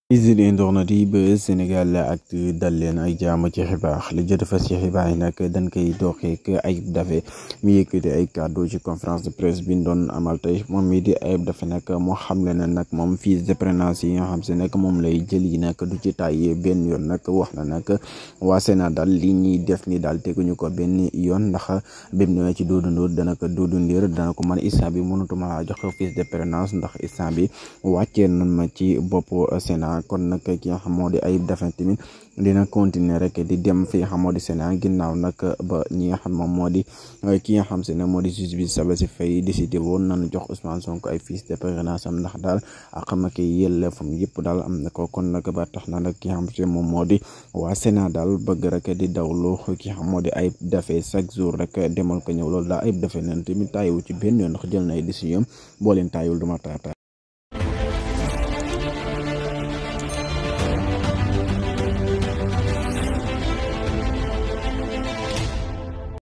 isil internet yi ba Sénégal ak dal leen ay jaam ci xibaar li jot fas ci xibaar yi nag dañ koy doxee ak Ayib Daffé mi yëkkati ay kàddu ci conférence de presse bi ñu doon amal tey moom mii di Ayib Daffé nag moo xamle ne nag moom fiche de parrainage yi nga xam si nag moom lay jël yi nag du ci tàyyi benn yoon nag wax na nag waa Sénégal daal li ñuy def ni daal teguñu ko benn yoon ndax bém ne ci Doudou Ndir dana ko Doudou Ndir dana ko man instant bi mënutuma jox fiche de parrainage ndax instant bi wàccee nañ ma ci bopp Sénégal kon nag ki nga xam moo di Ayib Daffé tamit dina continuer rek di dem fi nga xam moo di Sénégal ginnaaw nag ba ñi nga xam moom moo di ki nga xam se ne moo di juge bi Sabassy Faye décidé woon nañu jox Ousmane Sonko ay fiches de parrainage am ndax daal ak ma ki yelleefam yëpp daal am na ko kon nag ba tax na nag ki nga xam se moom moo di waa Sénégal daal bëgg rek di dawlu ki nga xam moo di Ayib Daffé chaque jour rek demal ko ñëw loolu daal Ayib Daffé neen tamit taayiwu ci benn yoon ndax jël na ay décision boo leen taayiwul duma taata